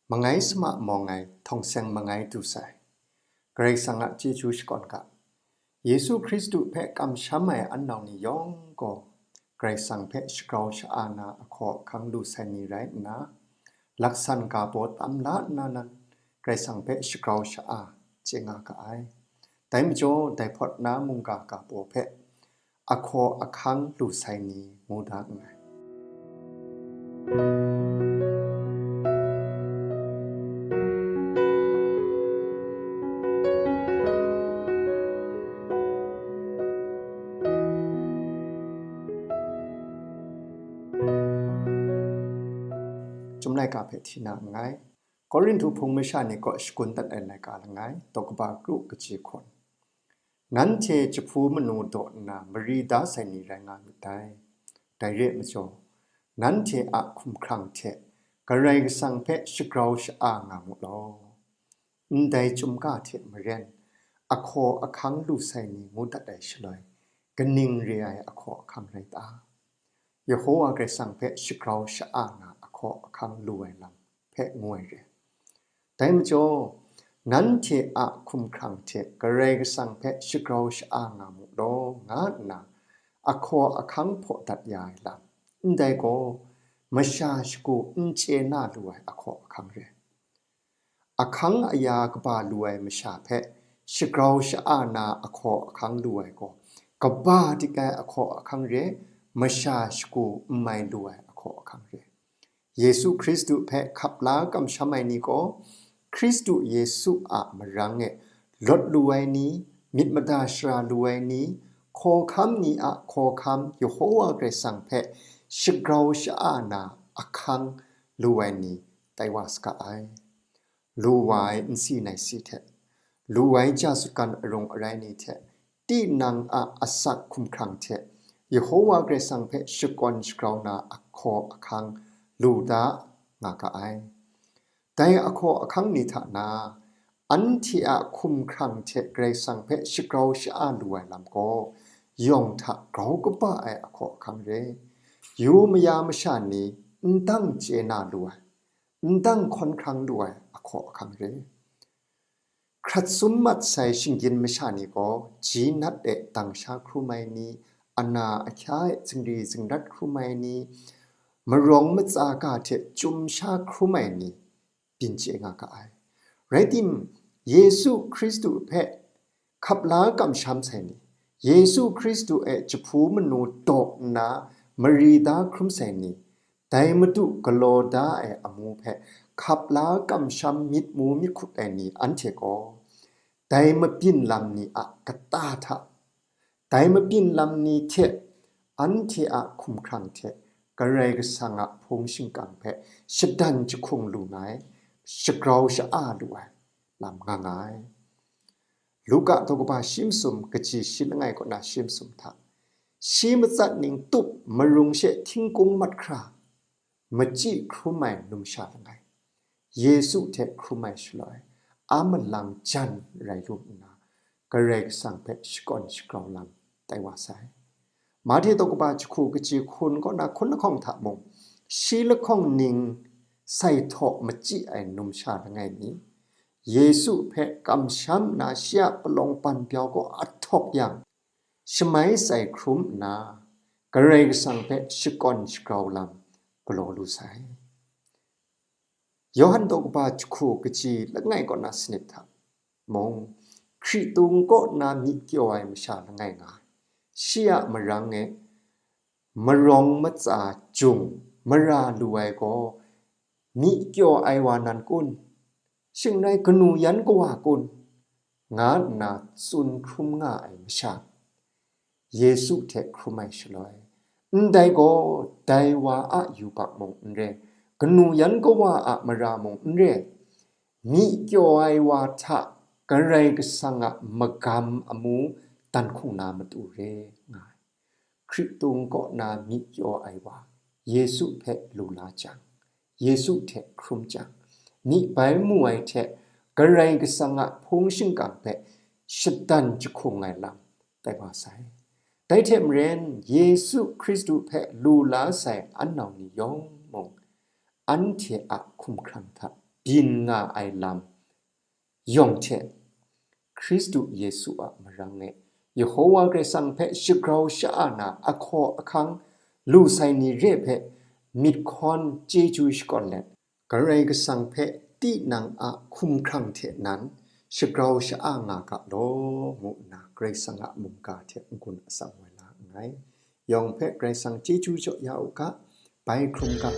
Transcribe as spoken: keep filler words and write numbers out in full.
Mangai sama mawng ai htawng seng mangai du sai. Karai Kasang a chyeju shakawn ga. Yesu Hkristu hpe kamsham ai an nau ni yawng gaw, Karai Kasang hpe shagrau sha-a na ahkaw ahkang lu sai ni rai nna, laksan ga baw tam la nna nan, Karai Kasang hpe shagrau sha-a chye nga ga ai. Dai majaw, dai hpawt na mungga ga baw hpe ahkaw ahkang lu sai ni ngu da nngai. Chyum laika hpe hti na nngai. Korinhtu hpung masha ni kaw shakun dat ai laika langai, daw kaba kru kaji hkun. Nanhte jahpu manu daw nna mari da sai ni rai nga myit dai. Dai re ai majaw, nanhte a hkumhkrang hte Karai Kasang hpe shagrau sha-a nga mu law. Ndai chyum ga hte maren, ahkaw ahkang lu sai ni ngu dat ai shaloi, kaning re ai ahkaw ahkang rai ta? Yehowa Karai Kasang hpe shagrau sha-a na ahkaw ahkang lu ai lam hpe ngu ai re. Dai majaw, nanhte a hkumhkrang hte Karai Kasang hpe shagrau sha-a nga mu law, nga nna ahkaw ahkang hpaw dat ya ai lam, ndai gaw masha shagu n chye na lu ai ahkaw ahkang re. Ahkang aya kaba lu ai masha hpe shagrau sha-a na ahkaw ahkang lu ai gaw, kaba dik ai ahkaw ahkang re, masha shagu n mai lu ai ahkaw ahkang re. Yesu Hkristu hpe hkap la kamsham ai ni gaw, Hkristu Yesu a marang e lawt lu ai ni, myit mada shara lu ai ni, hkawhkam ni a hkawhkam Yehowa Karai Kasang hpe shagrau sha-a na ahkang lu ai ni tai wa saga ai. Lu wa ai nsi naisi hte, lu ai ja sutgan arung arai ni hte, tinang a asak hkumhkrang hte, Yehowa Karai Kasang hpe shakawn shagrau na ahkaw ahkang lu da nga ga ai. Dai ahkaw ahkang ni hta na, anhte a hkumhkrang hte Karai Kasang hpe shagrau sha-a lu ai lam gaw, yawng hta grau kaba ai ahkaw ahkang re. Yu maya masha ni n dang chye na lu ai, n dang hkawn hkrang lu ai ahkaw ahkang re. Hkrat sum mat sai shinggyim masha ni gaw, ji nat e dang sha hkrum ai ni, ana ahkya e zingri zingrat hkrum ai ni, marawng matsa ga hte chyum sha hkrum ai ni, byin chye nga ga ai. Rai tim, Yesu Hkristu hpe hkap la kamsham sai ni, Yesu Hkristu e jahpu manu daw nna mari da hkrum sai ni, dai Madu galaw da ai amu hpe hkap la kamsham myit mu myit hkut ai ni anhte gaw, dai mabyin lam ni a kata hta, dai mabyin lam ni hte anhte a hkumhkrang hte Karai Kasang a hpung shingkang hpe shadan jahkung lu nga ai, shagrau sha-a lu ai lam nga nga ai. Luka daw kaba shi masum kaji shi langai kaw na shi masum hta, shi matsat ning tup marung she htingkung mat hkra, machyi hkrum ai numsha langai, Yesu hte hkrum ai shaloi, a malang jan rai lu nna, Karai Kasang hpe shakawn shagrau lam tai wa sai. Mahte daw kaba jahku kaji hkun kaw na hkun lahkawng hta mung, shi lahkawng ning sai htaw machyi ai numsha langai mi, Yesu hpe kamsham nna shi a palawng pan byau kaw a htawk yang, shamai sai hkrum nna, Karai Kasang hpe shakawn shagrau lam galaw lu sai. Yawhan daw kaba jahku kaji langai kaw na sanit hta mung, Hkritung kaw na myi kyaw ai masha langai nga ai. Shi a marang e marawng matsa jung mara lu ai gaw, myi kyaw ai wa nan kun? Shing rai kanu yan kawa kun? Nga nna tsun hkrum nga ai masha, Yesu hte hkrum ai shaloi, ndai gaw dai wa a yubak mung n re, kanu yan kawa a mara mung n re, myi kyaw ai wa hta Karai Kasang a magam amu dan hkung na matu re nga ai. Hkritung kaw na myi kyaw ai wa, Yesu hpe lu la jang, Yesu hte hkrum jang, myi bai mu ai hte Karai Kasang a hpung shingkang hpe shadan jahkung ai lam tai wa sai. Dai hte maren, Yesu Hkristu hpe lu la sai an nau ni yawng mung, anhte a hkumhkrang hta byin nga ai lam yawng hte, Hkristu Yesu a marang e Yehowa Karai Kasang hpe shagrau sha-a na ahkaw ahkang lu sai ni re hpe myit hkawn chyeju shakawn let, Karai Kasang hpe tinang a hkumhkrang hte nan shagrau sha-a nga ga law, ngu nna Karai Kasang a mungga hte n-gun atsam wai la nngai. Yawng hpe Karai Kasang chyeju jaw ya u ga, bai hkrum ga.